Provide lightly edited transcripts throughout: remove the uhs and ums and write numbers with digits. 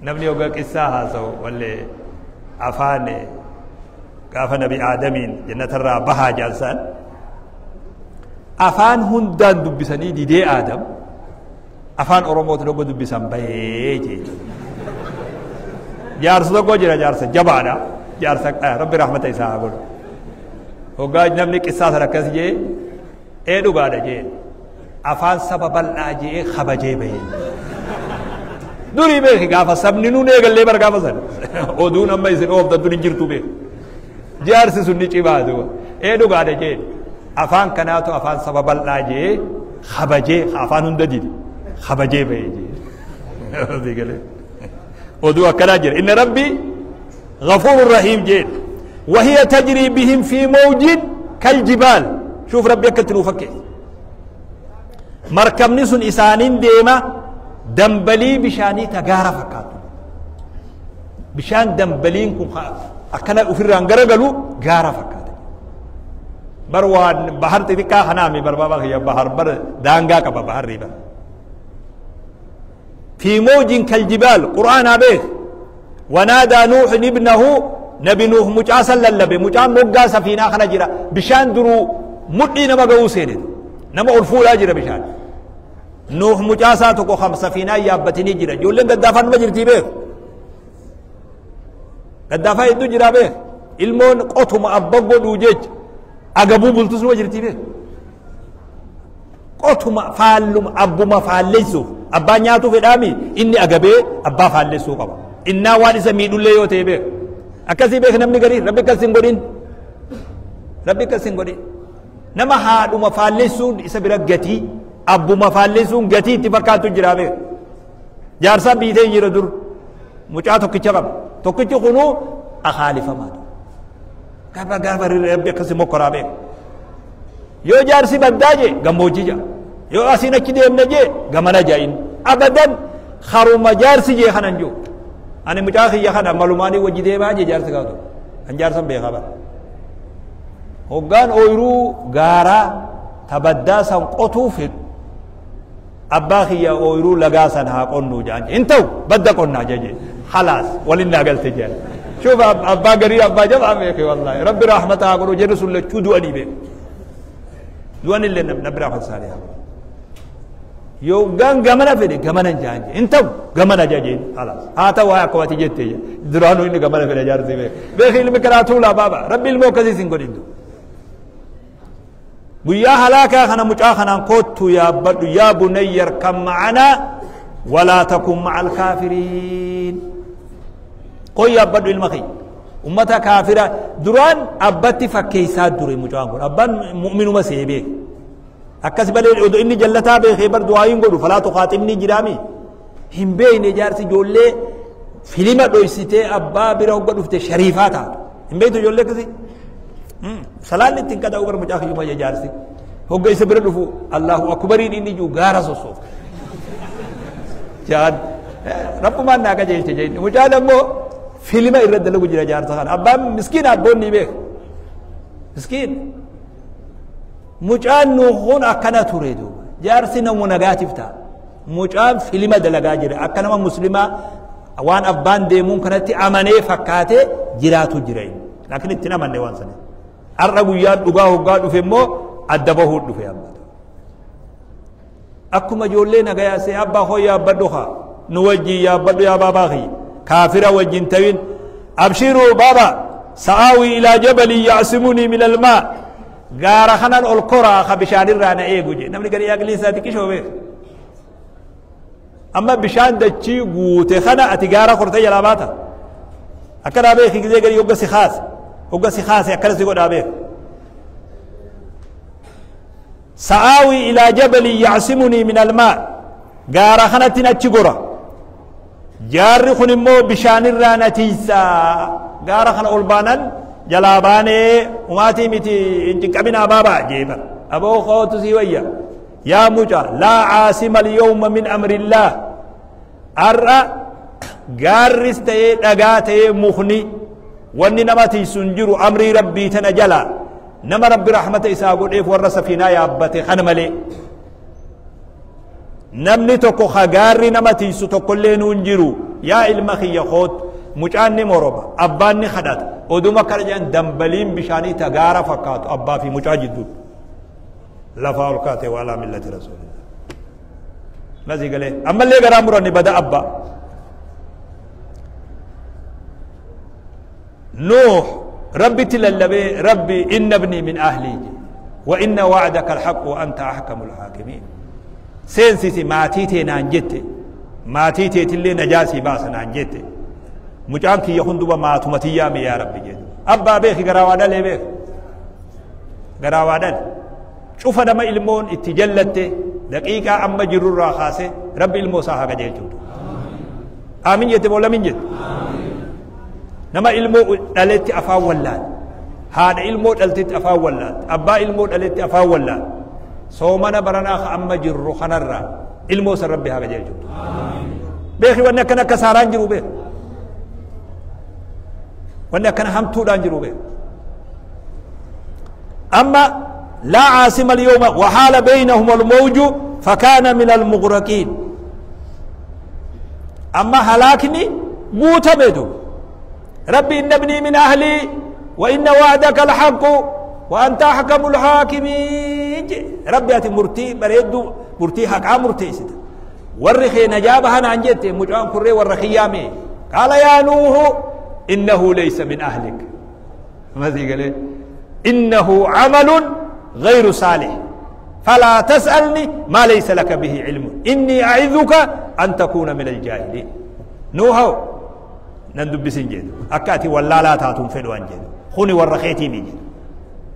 Namni hoggaa qissaa haasa'u wallee afaan gaafa Nabi Aadamiin jannatarraa bahaa jaansaan afaan hundaan dubbisanii didee Aadam afaan Oromootiin hogga dubbisan bahee jee. Jaarsa tokko jira, jaarsa jabaadha. Jaarsa Rabbi rahmata isaa haa godhu. Hoggaa namni qissaa sana akkas jee, ee dhugaadha jee, afaan saba bal'aa jee kabajee bahee. Durii beeki, gaafa sabni nuun eegallee bara gaafa sana oduun amma isin ooftan tun hin jirtu beeki. Jaarsi sun ni cimaa duuba. Ee dhugaadha jee, afaan kanaatu afaan saba bal'aa jee kabajee, afaan hunda dide kabajee bahee jee. Oduu akkanaa jira. Inna Rabbi غفور رحيم جين. وهي تجري بهم في موج كالجبال. شوف ربي أكتنو فكي مركب نسون إسانين ديما دنبلي بشاني تغارة فكاتو بشان دنبلين كن أكنا أفران غرغلو غارة فكاتو بروان بحر تذكا خنامي بربابا هي بحر بر دانغا كبا بحر ريبا. في موج كالجبال. قرآن أبيه ونادى نوح ابنه. نبي نوح مجاسا للبي مجا مجا سفينة خنا جرا بشان درو مدي نما قوسين نما ألفولا جرا بشان نوح مجاسا تكو خم سفينة يابتني جرا جولن قدافان ما جرتي به قدافا يدو جرا به المون قطم أبقو دوجيج أقبو بلتس ما جرتي به قطم فالم أبو ما فاليسو أبا نياتو في دامي إني أقبي أبا فاليسو قبا إنا وارث ميدو ليو تيبه أكاسي بيخ نمني غري ربي كاسين غورين ربي كاسين غورين نما هادو مفالسون إسا بira gati أبو مفالسون gati تفكاتو جرابه جارسا بيته يردور مچا توكيچا قب توكيچو خنو أخالف مادو كابا غابا ربي كاسي مكرابه يو جارسي بداجي غموجي جا يو أسينا كدي امنجي غمنا جاين أبدا خروم جارسي جي خننجو أنا مجاخي يا خنا معلوماني وجدي ما جي جارس كاتو أنجارسم بخبر هجان أويرو غارا تبدا سان قطوف أباخي يا أويرو لجاسن هاكون نوجان انتو بدا كنا جي خلاص ولنا قلت جل شوف أبا قري أبا جب أميكي والله ربي رحمته أقول جلس اللي شو دواني به دواني اللي نبرا فصالي يو غان غمنا فيدي غمنا جانجي انتو غمنا جاجي خلاص هاتا ويا كواتي جتي درانو إني غمنا فيدي جارسي بي بخيل مكراتو لا بابا ربي الموكزي سينغوديندو بيا هلاكا خنا مچا خنا كوتو يا بدو يا بني اركب معنا ولا تكن مع الكافرين. قوي يا بدو المخي أمتا كافرة دران أبتي فكيسات دري مچا خنا أبان مؤمن ما سيبي أكاسي بلي إني جلتا بخبر دعائين قولوا فلا تخاطبني جرامي هم بين جارسي جولي فيلم دويسيتي أبا بيرو قدو فت شريفاتا هم بيتو جولي كسي سلال تنكدا أوبر مجاخ يوم جارسي هو جاي سبر دفو الله أكبر إني جو غارس الصوف جاد رب ما ناقة جيل تجين مجاد أمو فيلم إرد له جرا جارسي خان أبا مسكين أبوني بيه مسكين mucaan nuuxuun akkana ture duuba jaarsi namu nagaatiif ta'a mucaan filima dalagaa jira akka nama muslimaa waan abbaan deemuun kanatti amanee fakkaatee jiraatu jira inni laakiin ittiin amanne waan sana har'a guyyaan dhugaa hoggaa dhufe immoo adda bahuun dhufe amma akkuma ijoollee nagayaa see abbaa hoo yaabbadhu haa nu wajjin yaabbadhu yaa baabaa kiyya kaafira wajjin ta'in abshiruu baaba sa'aawii ilaa jabalin ya'simunii min almaa gaara kanan ol koraa ka bishaan irraa na eegu jee namni gadi aqlii isaati qishoo beek amma bishaan dachii guute kana ati gaara kortee jalaa baata akkanaa beeki gisee gadi hogga si kaase hogga si kaase akkana si godhaa beek sa'aawii ilaa jabalin ya'simunii min almaa gaara kanatti achi gora jaarri kun immoo bishaan irraa na tiisaa gaara kana ol baanan jalaa baanee umaatii miti hin cinqabinaa baabaa jeeba aboo kootu sii wayya yaa mucaa laa caasima alyawma min amrillaah har'a gaarris ta'ee dhagaa ta'ee mukni wanni nama tiisu hin jiru amrii rabbii tana jala nama rabbi rahmata isaa godheef warra safiinaa yaabbate kana malee namni tokko ka gaarri nama tiisu tokkollee nuun jiru Yaa ilma kiyya koot, mucaan ni moroma, abbaan ni kadhata. Oduma kana jedhan dambaliin bishaanii ta gaara fakkaatu abbaa fi mucaa jidduutti. Lafaa ol kaate wa alaa millati rasuulillah. Masii galee ammallee garaa muranni bada abbaa. Nuuh rabbitti lallabee rabbi inna ibnii min ahlii jedhe. Wa inna wa'daka alhaqqu wa anta ahkamul haakimiin. Seensisi maatii tee naan jette, maatii teetillee najaa sii baasa naan jette. Mucaan kiyya kun duba maatuma tiyyaa mi yaa rabbi jedhu. Abbaa beeki garaa waa dhalee beeki. Garaa waa dhale. Cufa nama ilmoon itti jallatte daqiiqaa amma jirrurraa kaasee rabbi ilmoo isaa haa qajeelchu. Aamin jette moo lamin jette? Nama ilmoo dhaletti afaan wallaale. Haadha ilmoo dhaltetti afaan wallaalte. Abbaa ilmoo dhaletti afaan wallaalte. Soomana baranaa ka amma jirru kanarraa ilmoo san rabbi haa qajeelchu. Beeki wanni akkana akka saaraan jiru beeki. Wanni akkana hamtuudhaan jiru beeki. Amma laa caasima al-yawma wa haala baynahum al-mawju fakaana min al-mughraqiin. Amma halaakni guutame duuba. Rabbi inna ibnii min ahlii wa inna wa'daka al-haqqu wa anta ahkamul haakimiin jedhe. Rabbi ati murtii bareedduu murtii haqaa murteessita. Warri kee najaa bahanaan jette mucaan kurree warra kiyyaa mee. Qaala yaa Nuuhu innahu laysa min ahlik. Masii galee. Innahu amalun ghayru saalih. Falaa tas'alni maa laysa laka bihi ilmun. Innii a'idhuka an takuuna min aljaahiliin. Nuuhaw nan dubbisin jedhu. Akka ati wallaalaa taatu hin fedhu an jedhu. Kuni warra keetii mi jedhu.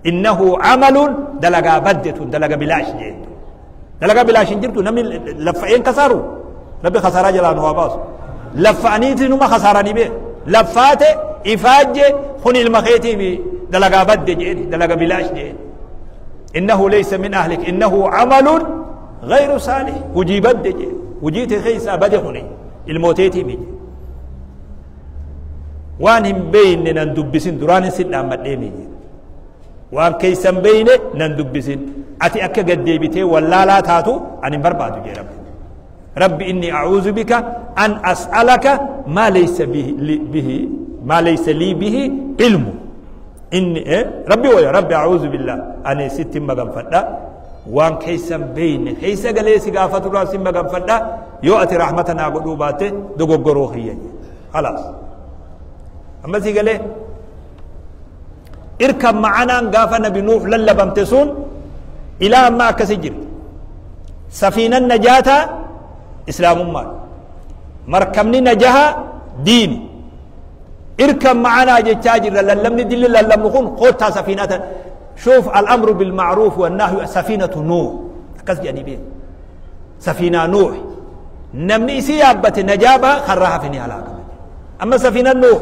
Innahu amalun dalagaa badde tun dalaga bilaash jedhu. Dalagaa bilaash hin jirtu namni laffa'een kasaaru. Rabbi kasaaraa jalaa nu haa baasu. Laffa'aniiti numa kasaaranii bee. Laffaate ifaajje kuni ilma keetii mi dalagaa badde jedheen dalaga bilaash jedheen. Innahu laysa min ahlik innahu amalun ghayru saalih. Hujii badde jedhe. Hujii tee keessaa bade kuni ilmooteetii mi jedhe. Waan hin beeyne nan dubbisin duraan hin sin dhaammadhee mi jedhe. Waan keessa hin beeyne nan dubbisin. Ati akka gad deebitee wallaalaa taatu ani hin barbaadu jedhe Rabbi. Rabbi inni a'uuzu bika an as'alaka maa laysa bihi, li, bihi maa laysa lii bihi ilmu. Inni Rabbi waya Rabbi a'uuzu billah ani sitti maganfadha. Waan keessa hin beeyne keessa galee si gaafatu irraa si maganfadha. Yoo ati rahmata naa godhuu baatte dogoggoroo kiyya jedhe. Khalaas. Amma si galee irkan ma'anaan gaafa nabi Nuuh lallabamte sun ilaa ammaa akkasi jirti. Safiinan najaataa islaamummaadha. Markabni najaha diini. Irkan ma'anaa jechaa jirra lallabni dilli lallabnu kun koottaa safiinaa tan. Shuuf al-amru bil ma'ruuf wa nahyu safiinatu Nuuh akkas jedhanii beeku. Safiinaa Nuuh namni isii yaabbate najaa baha karraa hafe ni halaakama. Amma safiinan Nuuh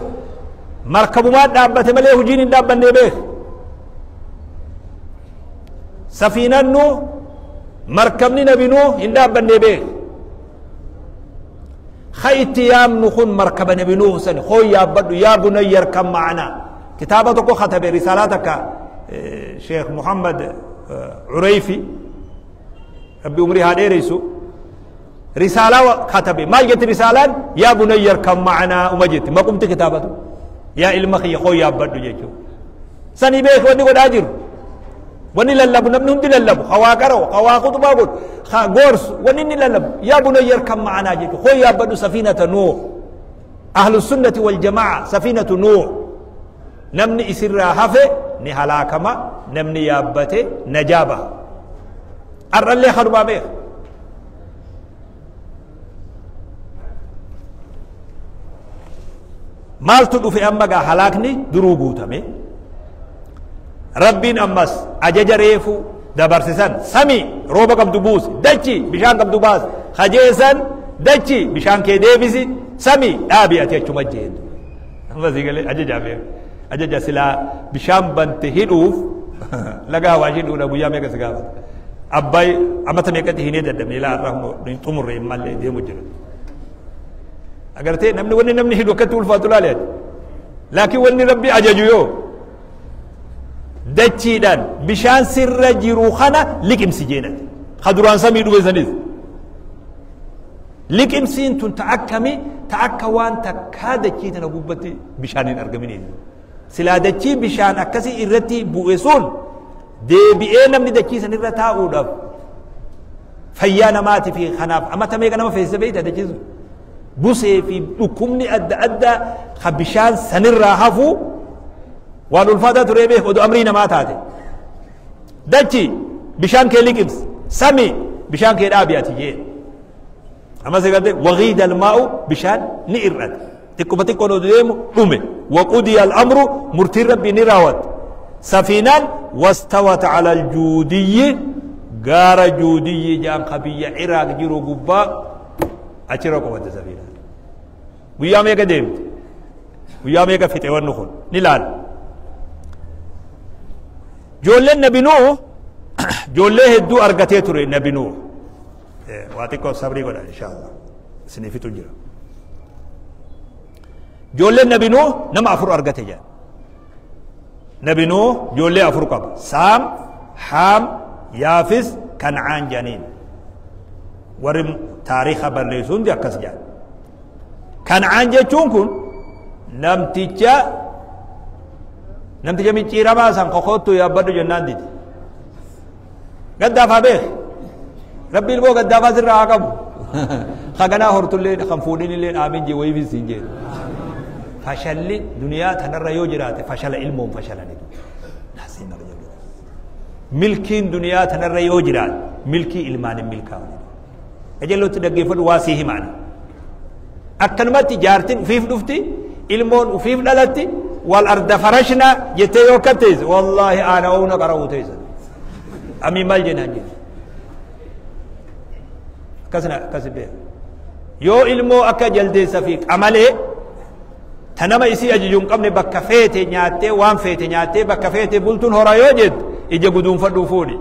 markabumaa dhaabbate malee hojiin hin dhaabbannee beek. Safiinan Nuuh markabni nabi Nuuh hin dhaabbannee beek. Ka itti yaamnu kun markaba nabi Nuuh sani hoo yaabbadhu yaa bunayya arkam ma'anaa. Kitaaba tokko katabe risaalaa takka Sheekh Muhammad Ureyfi Rabbi umrii haa dheereysu. Risaalaa katabe maal jetti risaalaan yaa bunayya arkam ma'anaa uma jetti maqumti kitaabatu yaa ilma kiyya hoo yaabbadhu jechuudha. Sanii beeki wanni godhaa jiru. Wanni lallabu namni hundi lallabu hawaa qara'u hawaa khutbaa godhu haa goorsu wanni inni lallabu yaa bunayya arkam ma'anaa jechuudha hoo yaabbadhu safiinata Nuuh. Ahlu sunnati wal jamaa safiinatu Nuuh. Namni isirraa hafe ni halaakama namni yaabbate najaa baha. Har'allee kanumaa beeka. Maaltu dhufe amma gaa halaakni duruu guutame. Rabbiin ammas ajaja reefu dabarsisan samii rooba qabdu buusi dachi bishaan qabdu baasi kajeessan dachi bishaan kee deebisi samii dhaabi ati achuma jeen. Amma sii galee ajaja beeku. Ajaja silaa bishaan bante hidhuuf laga Awaash hidhuudha guyyaa meeqa si gaafata. Abbaay amata meeqatti hinee dadhabne ilaa har'aa hunoo hin xumurre hin mallee deemu jira. Agartee namni wanni namni hidhu akkatti ulfaatu laale ati. Laakiin wanni rabbi ajaju yoo dachiidhaan bishaan sirra jiru kana liqimsi jeenati. Ka duraan samii dhufe sanis. Liqimsiin tun ta akkami Ta akka waan takkaa dachii tana gubbatti bishaan hin argaminiin. Silaa dachii bishaan akkasii irratti bu'e sun deebi'ee namni dachii sanirra taa'uudhaaf fayyaa namaati fi kanaaf amata meeqa nama feesisa beeyta dachii sun. Busee fi dhukkubni adda addaa ka bishaan sanirraa hafu waan ulfaataa turee beek oduu amrii namaa taate. Dachi bishaan kee liqimsi, sami bishaan kee dhaabi ati jee. Amma si galte wagiida almaa'u bishaan ni irrate. Xiqquma xiqqoon oduu deemu dhume. Waqudiya al'amru murtiin rabbii ni raawwatte. Safiinaan wastawat ala aljuudiyyi gaara juudiyyi jaan ka biyya Iraaq jiru gubbaa achirra qubatte safiinaan. Guyyaa meeqa deemte? Guyyaa meeqa fixe wanni kun? Ni laala. Ijoolleen Nabi Nuuh ijoollee hedduu argatee ture Nabi Nuuh. Waa xiqqoo sabrii godha inshaallah. Isinii fixu jira. Ijoolleen Nabi Nuuh nama afur argate jedha. Nabi Nuuh ijoollee afur qaba. Saam, Haam, Yaafis, Kan'aan jedhaniin. Warri taariika barreessu hundi akkas jedhan. Kan'aan jechuun kun namticha micciiramaa san kokoottu yaabbadhu jennaan dide. Gaddaafaa beek. Rabbi ilmoo gaddaafaa sirraa haa qabu. Kaganaa hortullee kan fuudhinillee aamin jee wayiifis siin jee. Fashalli duniyaa tanarra yoo jiraate fashala ilmoon fashalani. Milkiin duniyaa tanarra yoo jiraate milkii ilmaan hin milkaa'u. Qajeelootti dhaggeeffadhu waa sii himaani. Akkanumatti jaartiin ufiif dhufti, ilmoon ufiif dhalatti, wal arda farashna jettee yoo akka teesse wallaahi aana oona qara'uu teessa. Amii maal jennaan jedhe. Akkasina akkasi beeka. Yoo ilmoo akka jaldeessa fi qamalee ta nama isii ajaju hin qabne bakka feete nyaattee waan feete nyaattee bakka feete bultuun hora yoo jettu ija guduunfadhuu fuudhi.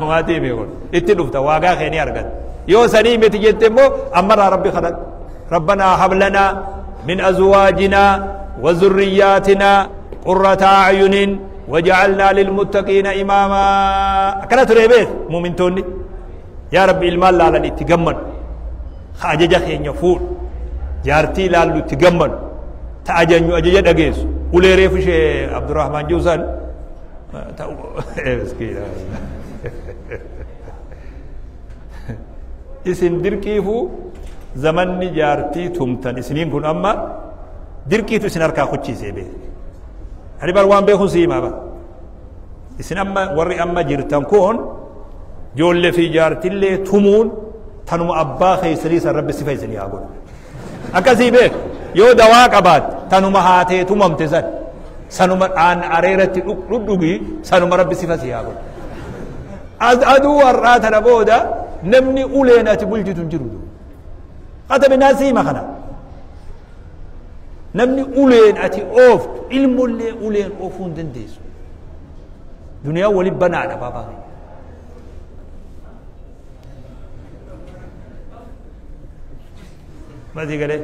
Maatii beekun itti dhufta waagaa kee ni argatta. Yoo sanii miti jette immoo ammarraa rabbi kadhadhu. Rabbanaa hablanaa min azwaajinaa wa zurriyyaatinaa qurrata a'yunin waja'alnaa lilmuttaqiina imaamaa. Akkana ture beek muumintoonni. Yaa Rabbi ilmaan laalan itti gammadu. Ka ajaja keenya fuudhu. Jaartii laallu itti gammadu. Ta ajanyu ajaja dhageessu. Ulee reefu ishee Abdurrahmaan Juusan. Isin dirqiifuu zamanni jaartii tumtan isiniin kun amma dirqiitu isin harkaa kuchiisee beeku. Ani bar waan beekuun si himaa bara. Isin amma warri amma jirtan kun ijoollee fi jaartillee tumuun tanuma abbaa keessanii san rabbi sifa isinii haa godhu. Akkasii beek yoo dawaa qabaatte tanuma haatee tumamte san sanuma aan areeratti dhudhugi sanuma rabbi sifa si haa godhu. Aduu har'aa tana booda namni uleen ati bulchitu hin jiru. Qatabi naasii hima kana. Namni uleen ati ooftu ilmollee uleen oofuu hin dandeessu. Duniyaa wali banaadha baabaa keenya. Masii galee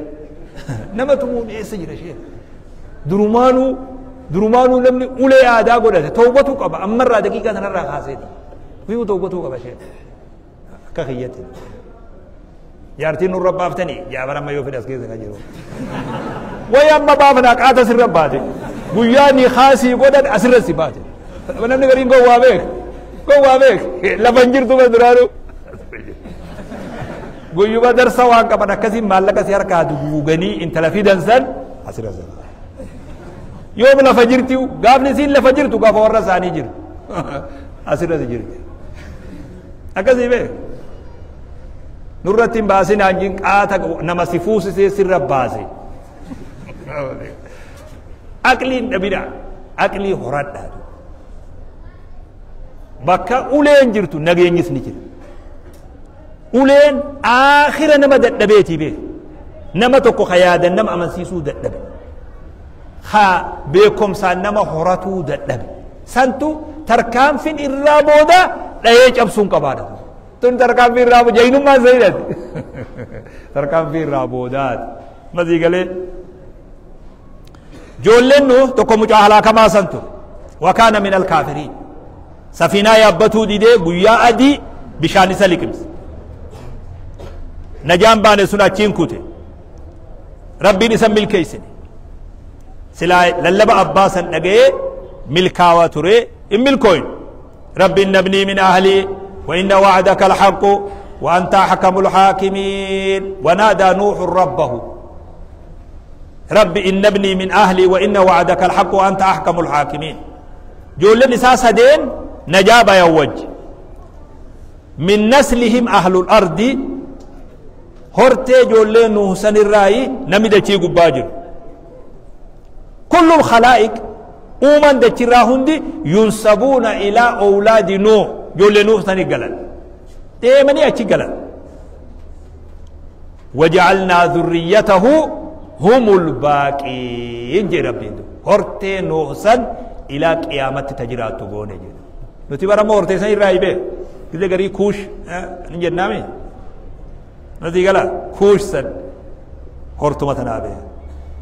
nama tumuun eessa jira ishee? Durumaanuu namni ulee aadaa godhate tawbatuu qaba ammarraa daqiiqaa sanarraa kaaseeti. Fiigu tawbatuu qaba ishee. Akka kiyyatti. Jaartiin nurra baaftanii jaaban amma yoo fedhe as keessa kan jiru. Wayi amma baafnaa qaata sirra baate. Guyyaa ni kaasii godhan asirra si baate. Namni gariin gowwaa beek. Gowwaa beek. Lafa hin jirtu bas duraanuu. Guyyuma darsa waan qaban akkasiin maallaqa si harkaa duguuganii intala fidan san asirra si baate. Yoom lafa jirti gaafni isiin lafa jirtu gaafa warra isaanii jiru. Asirra si jirti. Akkasii beek. Nurratti hin baasin hanjiin qaata nama si fuusisee sirra baase. Aqlii hin dhabina. Aqlii horadhaa. Bakka uleen jirtu nageenyis ni jira. Uleen aakhira nama dadhabeetii beek. Nama tokko ka yaadan nama amansiisuu dadhabe. Ka beekumsaan nama horatuu dadhabe. Santu tarkaanfiin irraa booda dhayee cabsuun qabaadha. Tun tarkaanfii irraa booda jaynummaan sayidati. Tarkaanfii irraa boodaati. Masii galee. Ijoolleen nu tokko mucaa halaakamaa san ture. Wakaana min alkaafiriin. Safiinaa yaabbatuu didee guyyaa adii bishaan isa liqimse. Najaan baane sun achiin kute. Rabbiin isa milkeeysine. Silaa lallaba abbaa san dhaga'ee milkaawaa ture, in milkooyne. Rabbi inna ibnii min ahlii wa inna wa'daka alhaqqu wa anta ahkamul haakimiin. Wanaadaa nuuxun rabbahu. Rabbi inna ibnii min ahlii wa inna wa'daka alhaqqu wa anta ahkamul haakimiin. Ijoolleen isaa sadeen najaa bayan wajji. Min naslihim ahlul ardi, hortee ijoollee Nuuh sanirraayi namni dachii gubbaa jiru. Kullul khalaa'iq, uuman dachirraa hundi, yunsabuuna ilaa owlaadi Nuuh, ijoollee Nuuh sanii galan. Deemanii achi galan. Waja'alnaa dhurriyyatahu humul baaqiin jedhe Rabbiin. Hortee Nuuh san ilaa qiyaamatti ta jiraattu goone jedhe. Nuti bara ammoo hortee san irraa hibee. Gizee garii Kuush ni jennaami. Nuti gala Kuush san hortuma tanaa bee.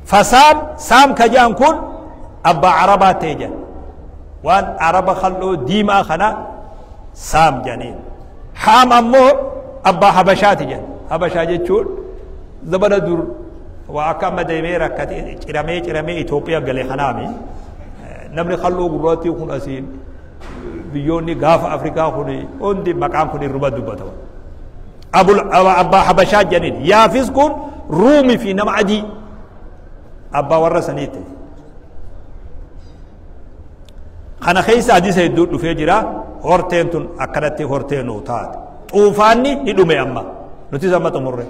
Fasaam Saam ka jedhan kun abbaa Arabaa ta'e jedhan. Waan Araba kal'oo diimaa kana Saam jedhaniin. Haam ammoo abbaa Habashaati jedhan. Habashaa jechuun zabana dur waa akka amma deemee rakkatee ciramee ciramee Itoophiyaa gale kanaami. Namni kal'oo gurraattii kun asiin biyyoonni gaafa Afrikaa kun hundi maqaan kun irruma dubbatama. Abul abbaa Habashaa jedhaniin. Yaafis kun Ruumii fi nama adii abbaa warra sanii ta'e. Kana keessa hadiisa hedduu dhufee jira. Horteen tun akkanatti hortee nuu taate. Xuufaanni ni dhume amma. Nutis amma xumurre.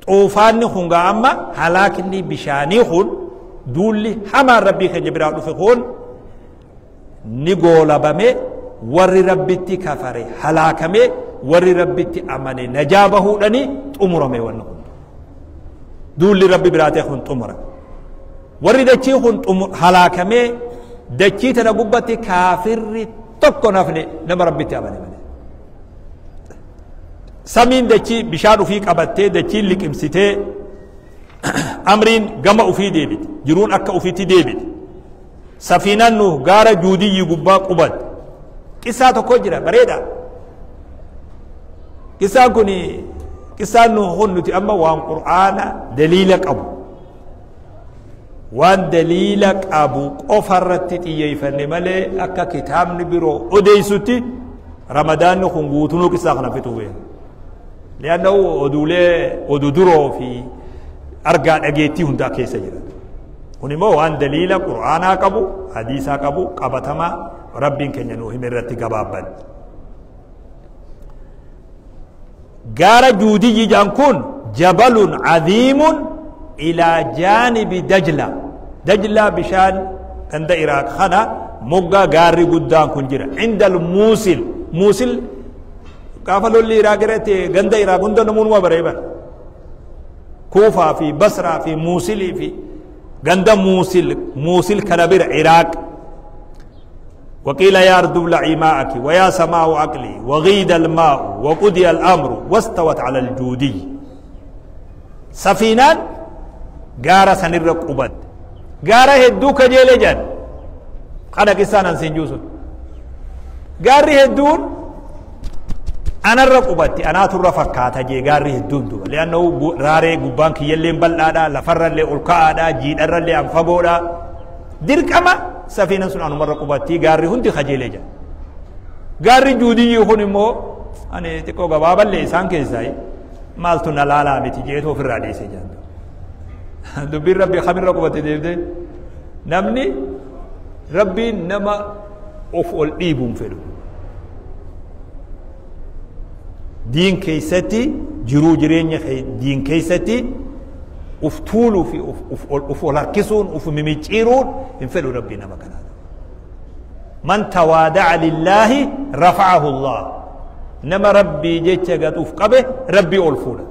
Xuufaanni kun gaa amma halaakni bishaanii kun, duulli hamaan Rabbii keenya biraa dhufe kun ni goolabame. Warri Rabbitti kafare halaakame, warri Rabbitti amane najaa bahuudhani xumurame wanni kun. Duulli Rabbi biraa ta'e kun xumurame. Warri dachii kun halaakame, dachii tana gubbatti kaafirri tokko nafne nama Rabbitti amane malee. Samiin dachii bishaan ufii qabattee dachiin liqimsitee amriin gama ufii deebite, jiruun akka ufiitti deebite. Safiinaan Nuuh gaara Juudiyyii gubbaa qubatte. Qissaa tokko jira bareeda. Qissaan kun, qissaan Nuuh kun, nuti amma waan Qur'aana daliila qabu, waan daliila qabu qofa irratti xiyyeeffanne malee akka kitaabni biroo odeessutti Ramadaanni kun guutunuu qissaa kana fixuu beeka. Li'annahu oduulee oduu duroo fi argaa dhageettii hundaa keessa jira. Kun immoo waan daliila Qur'aanaa qabu, hadiisaa qabu, qabatamaa Rabbiin keenya nuu hime irratti gabaabban. Gaara Juudiyyi jedhan kun jabalun cadiimun ilaa jaanibi Dajla. Dajlaa bishaan ganda Iraaq kana moggaa gaarri guddaan kun jira. Inda Muusil. Muusil gaafa lolli Iraaq irratti ganda Iraaq hunda namoonni baree bara. Kuufaa fi Basraa fi Muusilii fi ganda Muusil, Muusil kana bira Iraaq. وقيل يا أرض ابلعي ماءك ويا سماء أقلي وغيد الماء وقضي الأمر واستوت على الجودي. سفينان gaara sanirra qubat. Gaara hedduu kajeele jedhan. Kana qissaan an siin juusun. Gaarri hedduun anarra qubatti, anaaturra fakkaata jee gaarri hedduun duba. Li'annahu raaree gubbaan kiyyalleen bal'aadha, lafarrallee ol ka'aadha, jiidharrallee an fagoodha. Dirqama safiinan sun anumarra qubatti, gaarri hundi kajeelee jedha. Gaarri Juudiyyii kun immoo ani xiqqoo gabaaballee isaan keessaa maaltu na laalaa miti jeetu ofirraa dhiise jedhan. Dubbiin Rabbi kamirra qubatte deebitee? Namni Rabbiin nama of ol dhiibuun fedhu. Diin keessatti, jiruu jireenya diin keessatti uf tuuluu fi uf ol harkisuun, uf mimicciiruun hin fedhu Rabbii nama kanaa. Man tawaada'a lillaahi rafa'ahu Allah. Nama Rabbii jecha gad uf qabe Rabbii ol fuudha.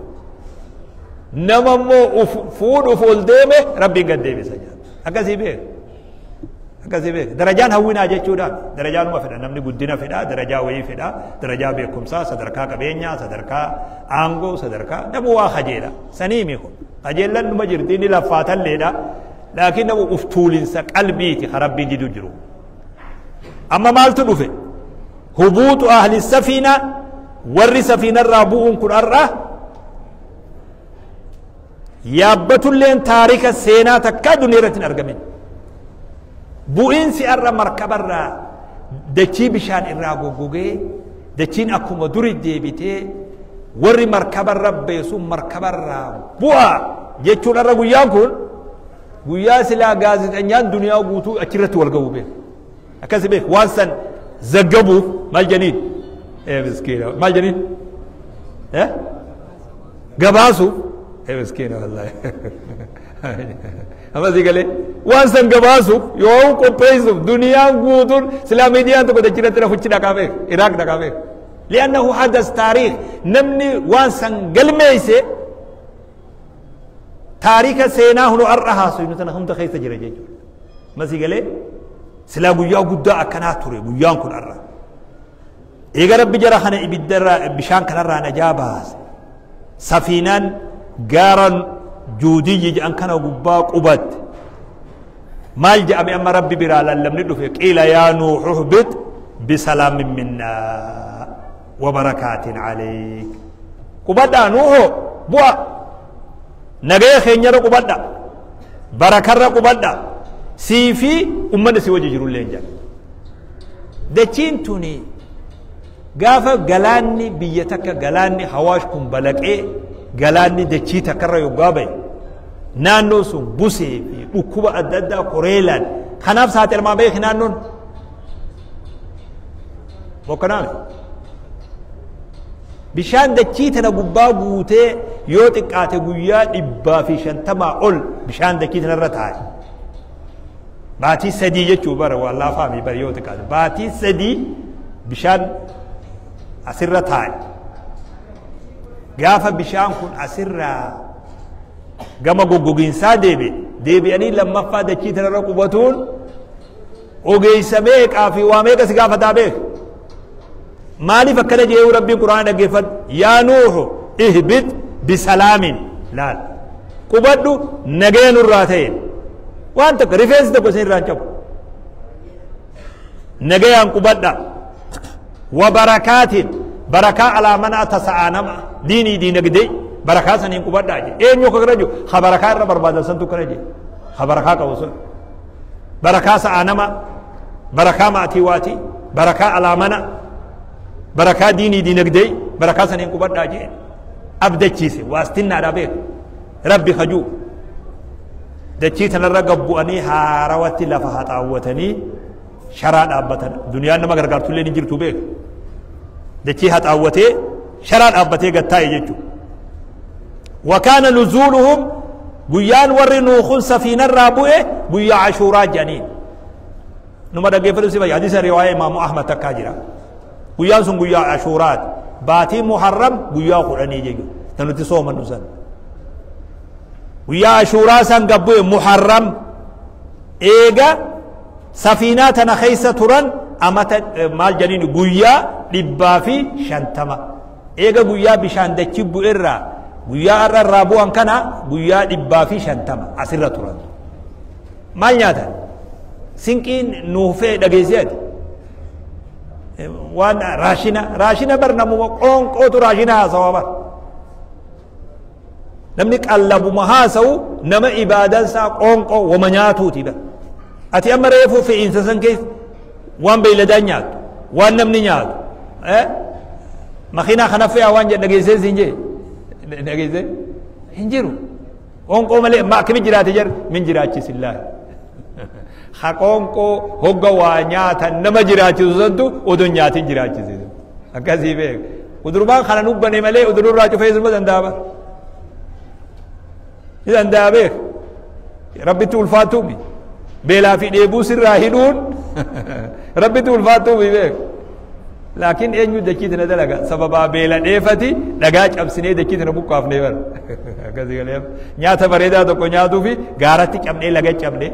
Nama immoo uf fuudhuuf ol deeme Rabbiin gad deebisa jedha. Akkasii beeka. Akkasii beeka. Darajaan hawwinaa jechuudhaan darajaanuma fedha, namni guddina fedha, darajaa wayii fedha, darajaa beekumsaa, sadarkaa qabeenyaa, sadarkaa aangoo, sadarkaa namuu waa kajeela. Saniimi kun kajeellan numa jirti, ni laffaatalleedha. Laakiin nama uf tuulinsa qalbiiti ka Rabbiin jidu jiru. Amma maaltu dhufe? Hubuutu ahli safiina, warri safiinarraa bu'uun kun har'a Yaabbatulleen taarika seenaa takkaa duniyaa irratti hin argamin. Bu'iinsi arra markabarraa dachii bishaan irraa goggogee dachiin akkuma duri deebitee warri markabarra beesu markabarraa bu'a jechuun arra guyyaan kun guyyaa silaa gaazexenyaan duniyaa guutuu achirratti wal ga'uu beeku. Akkasi beeku waan san zaggabuuf maal janiin? Miskiina maal janiin? Gabaasuuf miskiina wallaahi. Amma si galee waan san gabaasuuf yoo qopheessuuf duniyaan guutuun silaa miidiyaan tokko dachirratti rafuchi dhaqaa beeku Iraaq dhaqaa beeku. لأنه حدث تاريخ نمني وانسان قلميسي تاريخ سيناه نو أرها سينو تنهم تخيس جرى جيجو ما سيقالي سلا قيا قدا أكنا توري قيان كن أرها إيقا ربي جرى خنا إبدر بشان كان أرها نجاباس سفينان قارن جودي يجي أن كان قبا قبات ما الجأ أما ربي برا لم ندفق قيل يا نوح اهبط بسلام منا وبركات عليك قبدا نوح بوا نجاي خنير قبدا بركة قبدا سيفي أمنا سوى جرو لينجا دچين توني غافا غلاني بيتك غلاني حواشكم بلك إيه غلاني دچي تكرر يغابي نانو سون بوسي في أكوبا أددا كوريلان خناف ساتر ما بيخ نانون وكنامي bishaan dachii tana gubbaa guutee yoo xiqqaate guyyaa 150 ol bishaan dachii tanarra taa'e. Baatii 3 jechuu bara waan laafaami bara yoo xiqqaate baatii 3 bishaan asirra taa'e. Gaafa bishaan kun asirraa gama goggogiinsaa deebi'anii lammaffaa dachii tanarra qubatuun ogeessa meeqaa fi waa meeqa si gaafataa beeku. مالي فكر جيو ربي قرآن دقيفت يا نوح اهبط بسلام لال قبضو نجين الراتين وانت ريفنس دكو سين رانچو نجين قبضا وبركات بركة على من أتسعانم ديني دينك دي بركة سنين قبضا جي ايه نيو كرجو خبركة رب برباد سنتو كرجي خبركة كوسن بركة سعانما بركة ما أتي بركة على من بركة ديني دينك دي بركة سنين قبضا جي أبدا تشيسي واستنى ربك ربي خجو دتشيت نرقب بؤني هاروتي لفحت عوتني شران أبتن دنيا نما غرغرتو لي نجرتو بك دتشي هات عوتي شران أبتي قتاي جيتو وكان نزولهم قيان ورنوخ سفينة الرابوه قيا عاشوراء جنين نما دقي فلسي بي حديث رواية إمام أحمد تكاجرة قيان سن قيا عاشوراء باتي محرم قيا قراني جيجو تنوتي صوم النسان ويا عاشوراء سن قبوه محرم إيغا سفينة تنخيسة تران أما مال جنين قيا لبافي شانتما إيغا قيا بشان دكيبو إرّا guyyaa har'a irraa bu'an kana guyyaa 150 asirra turan. Maal nyaatan? Sinqiin nuufee dhageessee ati. Waan raashina bar namuma qoonqootu raashina haasawaa bar. Namni qallabuma haasawu nama ibaadansaa qoonqoo wama nyaatuuti bar. Ati amma reefuu fe'iinsa san keessa waan beeyladaan nyaatu, waan namni nyaatu. Makiinaa kana fe'aa waan jedhu dhageessee siin jee. Dhageesse hin jiru. Qoonqoo malee ma akkami jiraate jar min jiraachisillahi. Ha qoonqoo hogga waa nyaatan nama jiraachisu santu odoo nyaatin jiraachise. Akkasii beek. Udurbaan kana nubbane malee udururraa cufee sirba danda'a. Ni danda'a beek. Rabbitti ulfaatuumi. Beelaa fi dheebuu sirraa hidhuun rabbitti ulfaatuumi beek. لكن أين يدكيت ندلع سبب بيلا ديفتي دعاج أبسني دكيت نبوك أفني بر كذي قال نيا تبريدا تو كنيا تو في غارتي كم نه لقى كم نه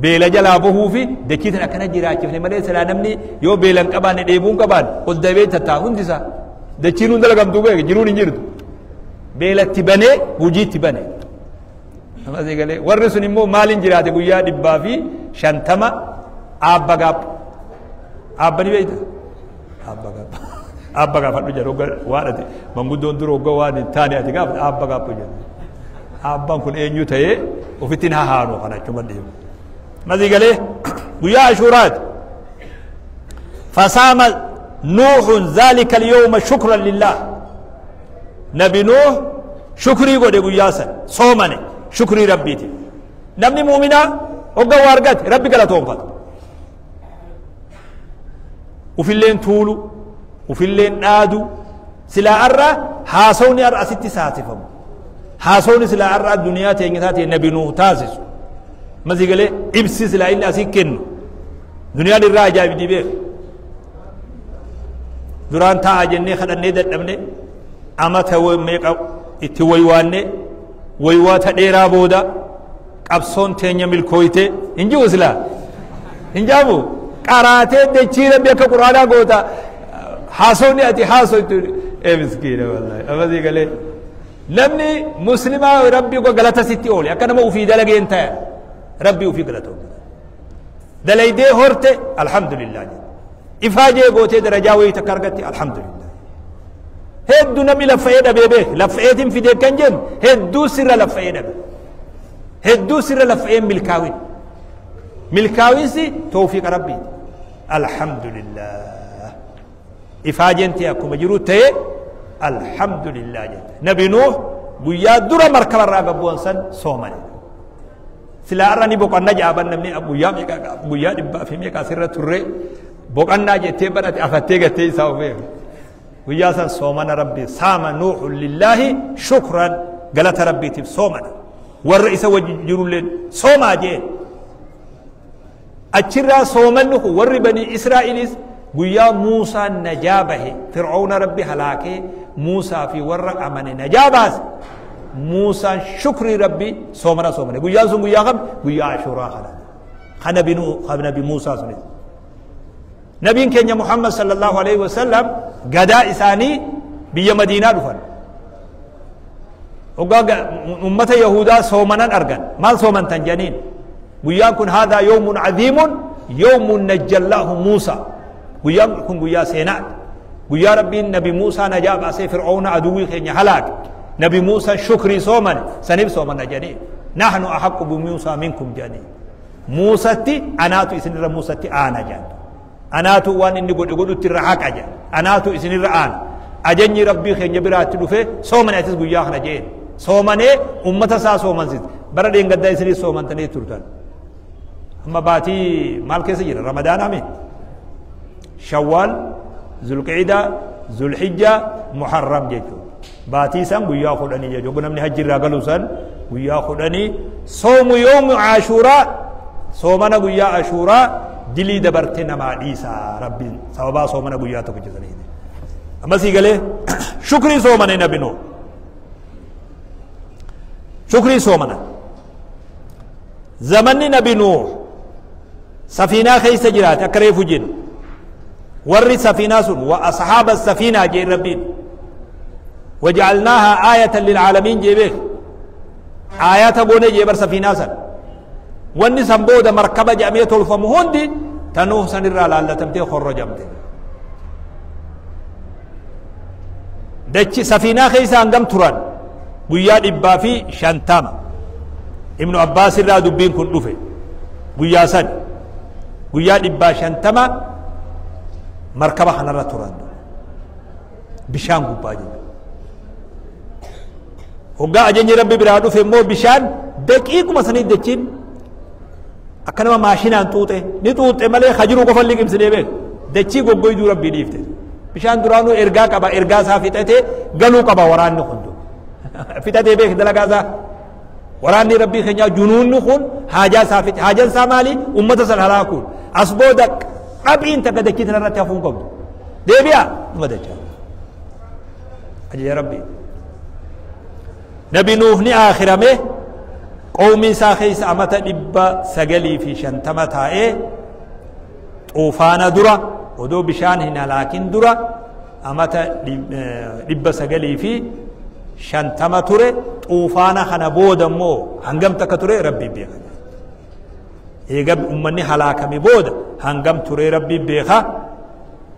بيلا جل أبوه في دكيت نكنا جراج فني مرة سلامني يو بيلا كبان ديبون كبان قد دبي تتاهون تسا دكينون دلع كم توبه جنون إنجرد بيلا تبني وجي تبني ما زي قال ورسني مو مالين جراج بويا دبا في شنتما أبغاب أبني بيت Abba gaafadhu jedhu waan ati manguddoon dura hogga waan hin taane ati gaafate abba gaafadhu jedhu. Abbaan kun eenyu ta'ee ofittiin hahaanu kana achuma deemu. Masii galee guyyaa Ashuuraati. Fasaama Nuuhun zaalika al-yawma shukran lillah. Nabi Nuuh shukrii godhe guyyaa san soomane shukrii Rabbiiti. Namni muuminaa hogga waa argate Rabbi galatoonfata. Ufilleen tuulu, ufilleen dhaadu, silaa arra haasawni arra asitti saasifamu. Haasawni silaa arra addunyaa teenya taate Nabi Nuuh taasisu. Masii galee ibsi silaa inni asii kennu. Duniyaan irraa ajaa'ibdii beeku. Duraan taa'a jennee kadhannee dadhabne amata meeqa itti waywaanne waywaata dheeraa booda qabsoon teenya milkooyte hin jiru silaa hin jaamu qaraatee dachii Rabbi akka quraanaa goota haasawni ati haasoytu ee miskiina wallahi amasii galee namni muslimaa Rabbi galata sitti oole akka nama ufii dalageen taya Rabbi ufii galatoomfata dalaydee horte alhamdulillah jedhe ifaajee gootee darajaa wayii takka argatte alhamdulillah. Hedduu namni laffa'ee dhabee beek laffa'eetiin fidee kan jennu hedduu sirra laffa'ee dhabe hedduu sirra laffa'ee milkaawin milkaawinsi tawfiiqa Rabbiiti alhamdulillah. Ifaajeen ta'e akkuma jiru ta'e alhamdulillah jette. Nabi Nuuh guyyaa dura markaba irraa gabbu'an san soomane. Silaa irra ni boqonna jaaban namni guyyaa meeqa guyyaa dhibbaa fi meeqa asirra turre boqannaa jettee badhate afattee gattee isaa ofeef. Guyyaa san soomana Rabbi saama Nuuhu lillaahi shukran galata Rabbiitiif soomana. Warra isa wajji jirulleen soomaa jeen. Achirraa soomanni kun warri banii Israa'elis guyyaa Muusaan najaa bahe Fir'aawna Rabbi halaakee Muusaa fi warra amane najaa baase. Muusaan shukrii Rabbi soomana soomane. Guyyaan sun guyyaa kam? Guyyaa Ashuuraa kana. Kana Nabi Muusaa sunis. Nabiin keenya Muhammad sallallahu alaihi wasallam gadaa isaanii biyya Madiinaa dhufan. Hoggaa ummata Yahudaa soomanan argan. Maal soomantan jedhaniin? Guyyaan kun haadhaa yawmun cadiimun yawmun najjallaahu Muusaa. Guyyaan kun guyyaa seenaati. Guyyaa Rabbiin Nabi Muusaa najaa baasee Fir'aawna aduwwii keenya halaake. Nabi Muusaa shukrii soomane saniif soomana jedhaniin. Nahnu ahaqqu bimuusaa minkum jedhaniin. Muusatti anaatu isinirra Muusatti aana jedhan. Anaatu waan inni godhe godhutti irra haqa jedhan. Anaatu isinirra aana. Ajajni Rabbii keenya biraatti dhufe soomane atis guyyaa kana jeen. Soomanee ummata isaa soomansiise. Bara dheengaddaa isinis soomantanii turtan. Amma baatii maal keessa jira? Ramadaanaa mi? Shawwaal, Zulqiidaa, Zulhijjaa, Muharram jechuudha. Baatii san guyyaa 10 jechuudha. Namni hajji irraa galu san guyyaa 10 soomu yoomu Ashuuraa soomana guyyaa Ashuuraa dilii dabarte namaa dhiisa Rabbiin sababaa soomana guyyaa tokko jedhanii. Ammasii galee shukrii soomane Nabi Nuuh. Shukrii soomana. Zamanni Nabi Nuuh safiinaa keessa jiraate akka reefu jennu. Warri safiinaa sun wa ashaaba safiinaa jee Rabbiin. Waja'alnaahaa aayatan lilcaalamiin jee beek. Aayata goone jee bar safiinaa san. Wanni san booda markaba jedhamee tolfamu hundi tanuu sanirraa laallatamtee korrojamte. Dachi safiinaa keessa hangam turan guyyaa 150. Ibnu Abbaas irraa dubbiin kun dhufe guyyaa san guyyaa 150 markaba kanarra turan bishaan gubbaa jiru. Hoggaa ajajni Rabbi biraa dhufe immoo bishaan daqiiquma sanii dachiin akka nama maashinaan xuuxe ni xuuxe malee hajiruu qofa liqimsinee beeku dachii goggoyduu Rabbii dhiifte. Bishaan duraanuu ergaa qaba ergaa isaa fixatee galuu qaba waraanni kun fixatee beek dalagaa isaa. Waraanni Rabbii keenyaa junuunni kun haajaa isaa fixe. Haajaan isaa maali? Ummata san halaakuun. As booda qabiin takka dachii tanarratti hafuu hin qabdu. Deebi'a dhuma dachaa. Ajaja Rabbii. Nabi Nuuh ni aakhirame qawmii isaa keessa amata 950 taa'ee xuufaana dura odoo bishaan hin halaakin dura amata 950 ture. Xuufaana kana booda immoo hangam takka ture Rabbi beeka. Eega ummanni halaakame booda hangam ture Rabbi beeka.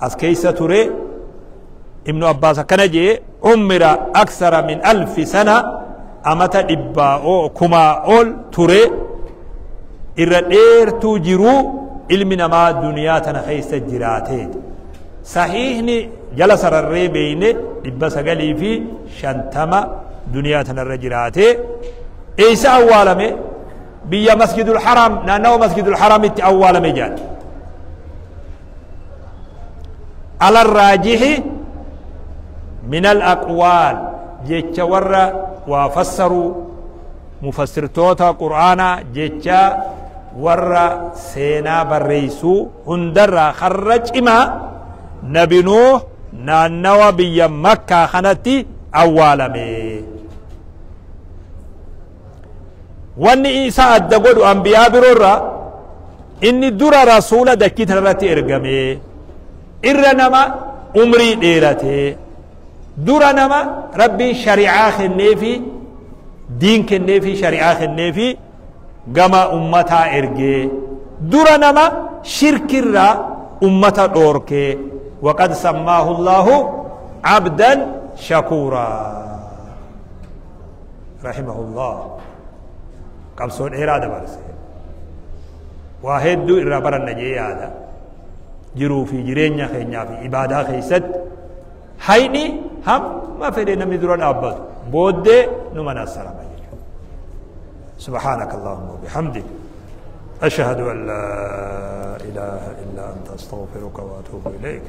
As keessa ture Ibnu Abbaas akkana jee ummira aksara min alfi sana Amata dhibbaa kumaa ol ture, irra dheertuu jiruu ilmi namaa duniyaa tana keessa jiraateeti. Sahiihni jala sararree beeyne 950 duniyaa tanarra jiraate. Eeysa awwaalame? Biyya Masjidul Haram, naannawa Masjidul Haramitti awwaalame jedhan. Ala raajihi min al aqwaal, jecha warra waa fassaruu, mufassirtoota Qur'aanaa, jecha warra seenaa barreeysuu hundarraa karra cimaa, Nabi Nuuh naannawa biyya Makkaa kanatti awwaalame. Wanni isa adda godhu anbiyaa biroorraa, inni dura rasuula dachii tanarratti ergame, irra nama umrii dheerate, dura nama Rabbiin shari'aa kenneefi, diin kenneefi, shari'aa kenneefi, gama ummataa ergee, dura nama shirkirraa ummata dhoorkee. Waqad sammaahu Allaahu abdan shakuuraa, rahimahullah. Qabsoo dheeraa dabarse, waa hedduu irraa baranna jee yaada. Jiruu fi jireenya keenyaa fi ibaadaa keessatti hayni hamma fedhe namni dura dhaabbatu booddee numa nassarama jechuudha. سبحانك اللهم وبحمدك، أشهد أن لا إله إلا أنت، أستغفرك وأتوب إليك.